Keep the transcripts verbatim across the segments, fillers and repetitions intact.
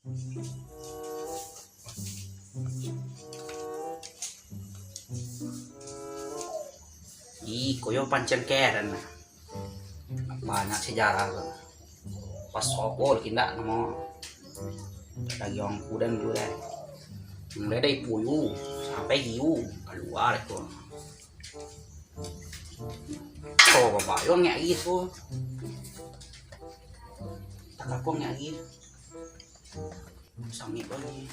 Ih, koyo panciang keren nah. Banyak sejarah tu. Pas sokol kindak namo. Dari orang kudan dulu deh. Mulai dari puyu sampai giu keluar tu. Oh, bapak yo ngek lagi tu. Tak kapung ngek lagi. Sangit lagi.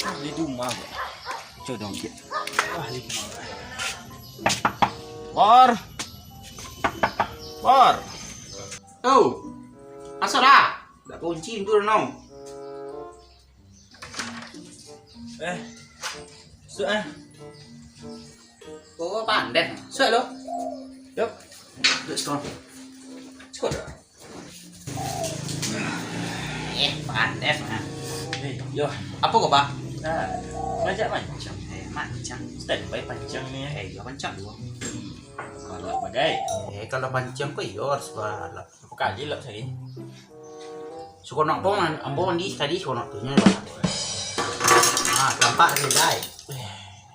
Ahli rumah, Bang. Codong, cik. Ahli rumah. Bor. Bor. Oh. Asal lah. Dak kunci pintu no. Eh, suak ah. Oh, pandes. Suak lo. Yuk. Duduk siko. Siko dah. Eh, pandes ah. Eh, yo. Apo ko, Pak? Ah, ngajak mancang. Eh, mancang. Standby pancang ni. Eh, yo, pancang dulu. Balap bagai. Eh, kalau pancang ko iyo harus balap. Apo kali lap sari? Sukonok tu, ambo mandi sakali sukonok tu nyo. Ah, tampak ni, dai.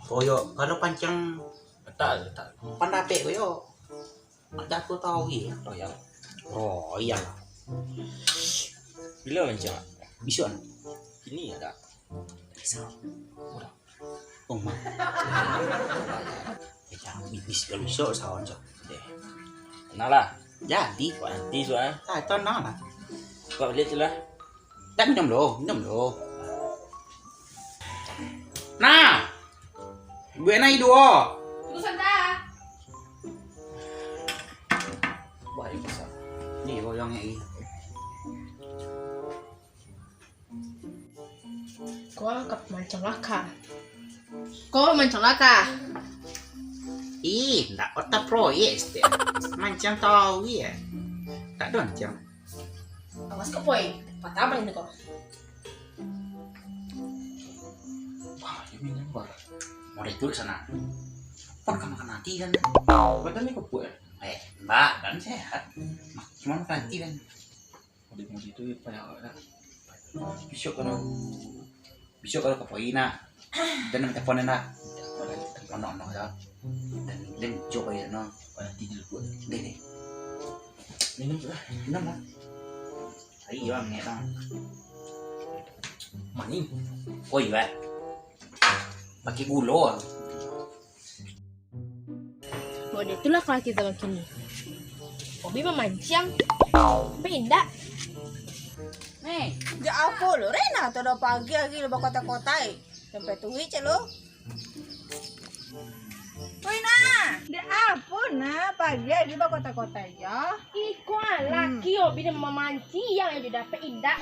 Koyo kalau pancang. Betul, betul. Pandapek koyo. Mak jatuah tahu ye. Oh, ya. Oh, iya. Bila mancang? Bisuak. Kini ada. Bisa. Udah. Oh, mah. Eh, jangan bibis kalau iso sawan, so. Deh. Nah lah. Jadi. Kok nanti, so, ah? Ah, itu nah lah. Kok balik tu lah. Dah minum dulu, minum dulu. Nah. Buena i duo. Tunggu santa. Baik, bisa. Ni, goyang ni. Ko ka mancang laka. Ko mancang laka. Ih, ndak kota proyek, Stel. Mancang tawi, ya. Tak ada mancang. Awas ko, Poi. Patah paling ko. Wah, ini bar. Mau itu sana. Pon kamu makan nanti kan? Badan ni keput, eh? Eh, mbak, kan sehat. Cuma makan nanti kan? Mudik-mudik tu payah awak dah. Bisuak kalau, bisuak kalau ka Poi nak. Jangan telepon nak. Ono-ono dah. Dan, dan coba ya no. Pada tidur pun. Deh, deh. Minum tu lah. Minum lah. Ayo, angek lah. Manis. Oh iya. Pakai gula. Model tu lah laki zaman kini. Hobi mamanciang, tapi indak. Eh, jak apo lo, Rena tu dah pagi lagi lo bakota-kota, eh. Sampai tuik cek lo. Woi, nah. Jak apo, nah, pagi lagi bakota-kota, ya. Iko ah, laki hobi dia mamanciang, yang didapek indak.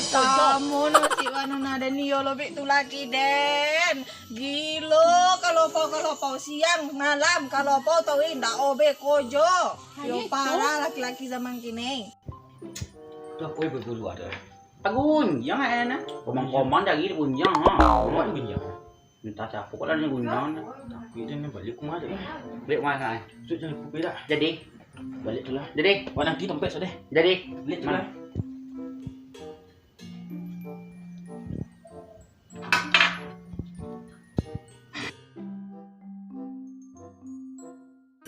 Samo no si Wanu, nah, den iyo lo bik tu laki den. Gilo, kalopau-kalopau siang, malam, kalopau tau indak obe kojo. Yo, parah laki-laki zaman kini. Tu apo ibu gulu ado? Pagunjang eh nah. Komang-komang dari gunjang ha. Komang gunjang. Entah siapa kok lah ni gunjang. Tapi dia ni balik rumah deh. Balik rumah eh. Tu jangan lupa dah. Jadi. Balik tu lah. Jadi. Wak nanti tempat sudah. Jadi. Balik tu lah.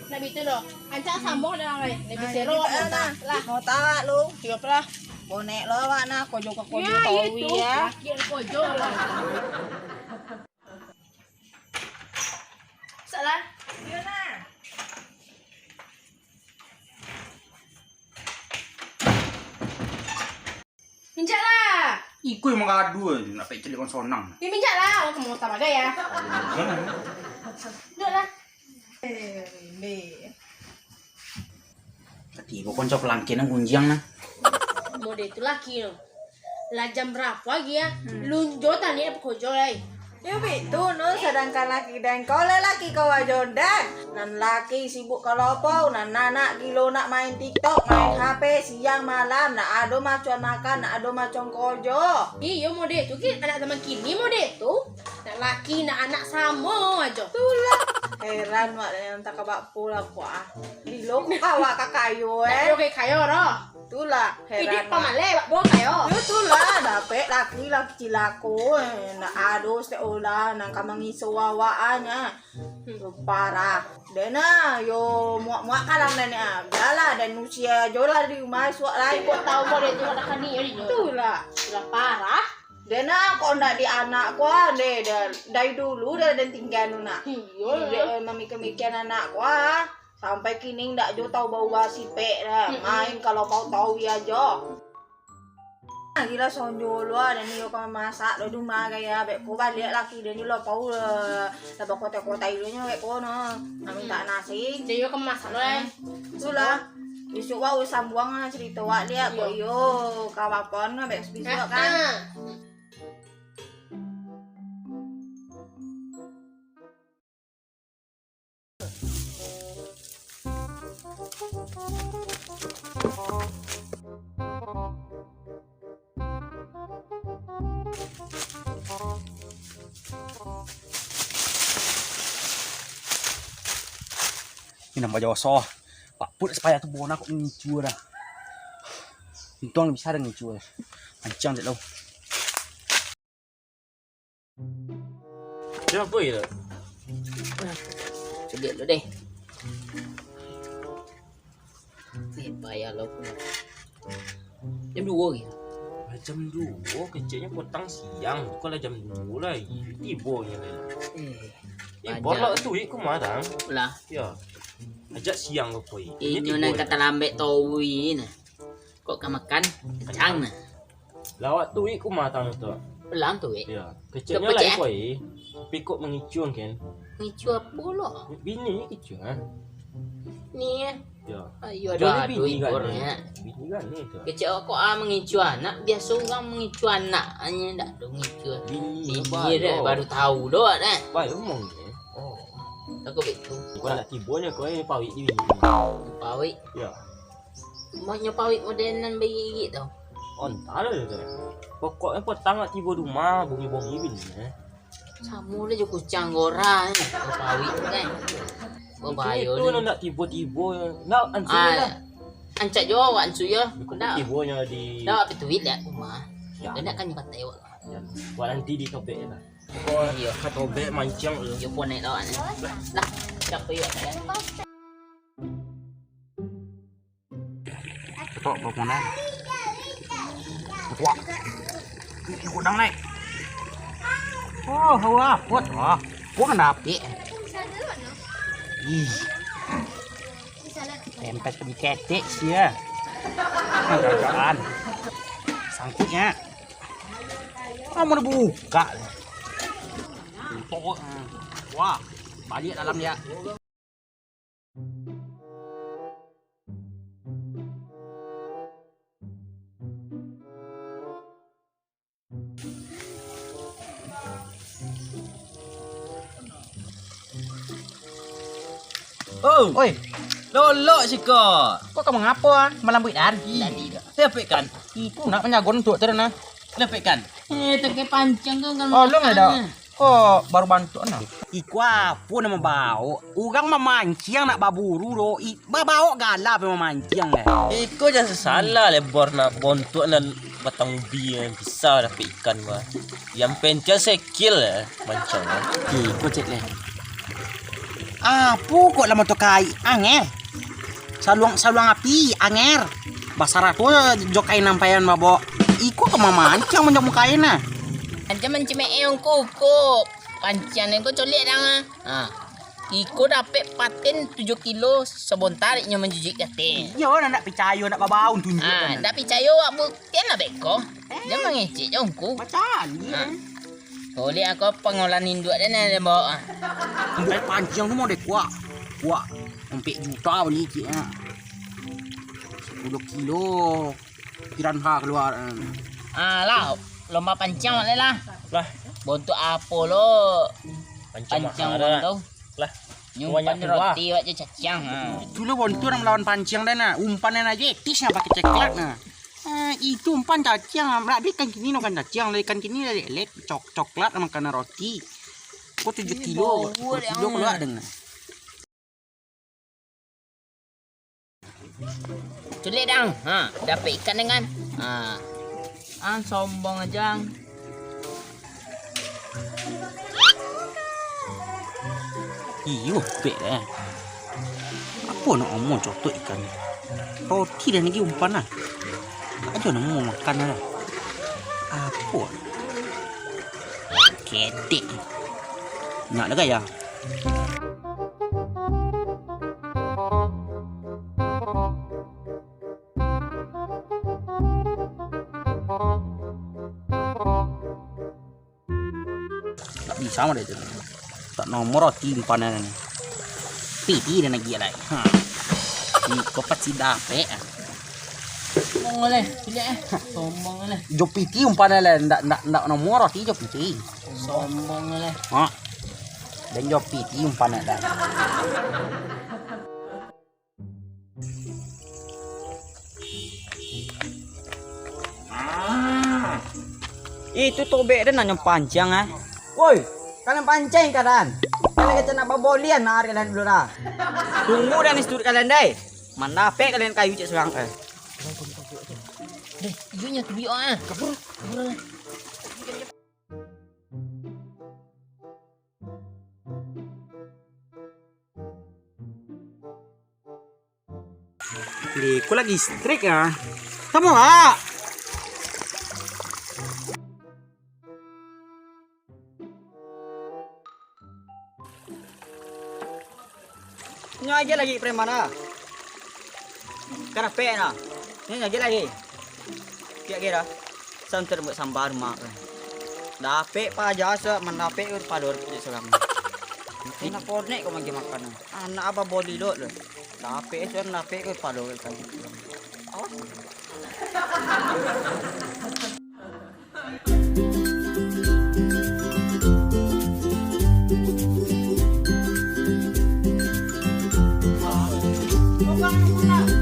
Nak bitu doh. Ancak sambung dah lai. Nak bisero lah. Mau tawa lu. Siap lah. Bonek lo awak nah, kojo ka kojo tawi ya. Laki kojo lah. Salah. Yo nah. Minjak lah. Iko yang mangadu aja, nak pek celik orang sonang. Ya, minjak lah. Orang kamu tak bagai ya. Duduk lah. Eh, Rimbe. Tadi ibu konco pelangkin yang gunjiang nah. Model itu laki no. Lah jam berapa lagi ya? Lunjo tani apa kojo lai? Yo bitu no, sadangkan laki den ko lelaki ko wajo den. Nan laki sibuk kalopau, nan anak gilo nak main TikTok, main H P siang malam, nak ado macuan makan, nak ado macuan kojo. Iyo mode tu, Gin, anak zaman kini mode tu. Nak laki, nak anak samo ajo. Tulah. Heran wak, nan takabak pulang ko ah. Bilo ko awak ka kayo, eh. Dak ado kayo doh. Tulah, heran wak. Iduik pamaleh, wak doh kayo. Yo tulah, dapek laki, laki cilako, eh. Nak ado sekolah, nan ka mangiso awak, ah, nyo. Hmm. Yo parah. Den ah, yo muak-muak kalam den ah. Bialah, den usia jo lah di rumah, suak lai. Kok tau mode tu, nak kani, yo, dinyo. Tulah. Sudah parah. Den ah, kok ndak di anak ko ah, deh, deh, dari dulu dah den tinggal tu nak. Iyo. Dek, eh, mamikir-mikir anak ko ah. Sampai kini ndak jo tau baubah sipek dah. Mm-mm. Main kalau mau tau ya jo. Ah, gila sonjo lu ah, den iyo ka masak do di rumah gaya. Bek ko baliak laki den iyo lapau lah. Lah bakota-kota iyo nyo bek ko no. Nak minta nasi. Den iyo ka masak lo, eh. Itulah. Bisuak wak sambuang lah carito wak liak ko iyo. Ka bapon lah bek bisuak kan. Ah, ah. Ini nambah jauh soh. Pak Put, supaya tu bona kok ngicu dah. Untung bisa dah ngicu dah. Mancang dek lo. Dah apa ya? Cegek dulu deh. Eh, payah lo pun. Jam dua lagi. Ah, jam dua, keceknyo potang siang. Kok lah jam dua lagi. Tibo nyo lah. Eh, eh, pajak. Borlok tu, iko marang. Lah. Ya. Ajak siang ko, koi. Inyo nan ka talambek tawi nah. Kok ka makan? Kacang nah. Lawak tu, iko marang tu. Pelang tu, wek. Ya. Keceknyo lah, eh, koi. Tapi kok mangicuang kan? Ngicu apo lo? Bini ni kicuang, ah. Ni, eh. Ya. Ayo, ado bini kan ni. Bini kan ni tu. Kecek awak kok ah mangicu anak, biaso urang mangicu anak, anyo ndak ado ngicu. Bini dah baru tahu doh, dah. Baik omong ni. Oh. Takut betul. Bukan nak tibonyo kau ni pawik ni bini. Pawik. Ya. Maknyo pawik model nan bairik tu. Ontah lah tu. Pokoknyo potang nak tibo rumah, bongi-bongi bini, eh. Samo lah jo kuciang gorah, eh. Bapawik tu kan. Babayo tu tu. Nak tibo-tibo, nak ansu lah. Ancak jo awak ansu yo. Ndak. Tibonyo di. Ndak awak pituit lah rumah. Ya. Ndak kan patai awak. Ya. Awak nanti di topek lah. Oh, iyo. Ka topek mancang tu. Yo pun naik lawan. Lah, siapa yo? Ketok bangunan. Kuat. Ih, kudang naik. Oh, hawa, kuat. Wah, gua kena api. Ih. Tempes ke diketek sia. Gagaan. Sangkutnya. Kamu udah buka. Tutup. Wah, balik dalam dia. Oh. Oi. Lolok siko. Kok kamu ngapo, ah? Malambuik dari. Tadi dah. Siapa ikan? Itu nak manyagon untuk tu dah, nah. Lepekkan. Eh, takai pancang tu kan. Oh, lu nggak ada. Kok baru bantuak nah? Iko apo namo baok? Urang mamanciang nak baburu do. I, babaok gala pe mamanciang eh. Iko jan sasalah lebor nak bontuak nan batang ubi eh. Bisa dapek ikan gua. Yang penting sekil eh mancang eh. Iko cek leh. Apo kok lamo tu kai angeh? Saluang, saluang api, anger. Basarato jo kain ampaian babok. Iko ka mamancang manjamu kain nah. Aja mancimek e ongko uko. Pancian ko coliak dang ah. Ha. Iko dapek paten tujuh kilo sabontar inyo manjujuik gateh. Iyo, nak, nak picayo, nak babaun tunjuak. Ha, kan. Ndak picayo awak buktian lah beko. Eh. Jan mangecek jo ongko. Macam ni. Ha. Eh. Boleh aku pangolahan induak den nan den baok ah. Induak panciang tu mau dek kuak. Kuak. Ampek juta bali cik ah. Sapuluh kilo. Pikiran ha kaluar. Ah, lah. Lomba panciang, Mak, lah. Lah. Bontuak apo lo? Panciang, panciang mah, Bang, lah. Tu. Lah. Nyumpan banyak buah. Roti awak je caciang, ha. Itulah bontuak urang malawan panciang dah, nah. Umpan nan aja etis, nah, pakai coklat, nah. Ah, itu umpan caciang, ah. Lah, ikan kini no kan caciang, lah ikan kini lah lelek, cok-, coklat makan roti. Kok tujuh kilo, tujuh kilo keluar dengan. Culik dang. Ha, dapek ikan dengan. Ha. Ah, sombong aja. Iyo, pek eh. Apo nak omong cotok ikan? Roti dan lagi umpan lah. Ajo nak mau makan lah. Apo? Kedek. Nak dah gaya. Tak bisa mah dia tu. Tak nomor roti umpan ni. Piti dan lagi lai. Ha. Iko pasti dapek. Sombong leh, pilih eh. Sombong leh. Jo piti umpan leh, ndak, ndak, ndak nomor roti jo piti. Sombong leh. Ha. Dan jo piti umpan dah. Itu tobek den nanyo panciang, ah. Woi, kalian pancing kadan. Kalian kecek nak babolian nak ari lain dulu dah. Tunggu dan istirahat kalian deh. Mandapek kalian kayu cek surang, eh. Deh, iyo nyo tu biok, ah. Kabur, kabur lah. Iko lagi strik ah. Kamu ah. Nyo aja lagi preman ah. Karapek nah. Nyo aja lagi. Piak kira. Santer buat sambar mak. Dapek paja se mandapek ke pador ke sekarang. Kena konek kau magi makan. Anak abah body load loh. Dapek se mandapek ke pador ke. Awas.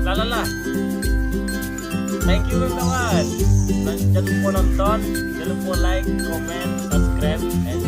Lah, lah, lah. Thank you, kawan-kawan. Jangan lupa nonton, jangan lupa like, comment, subscribe, and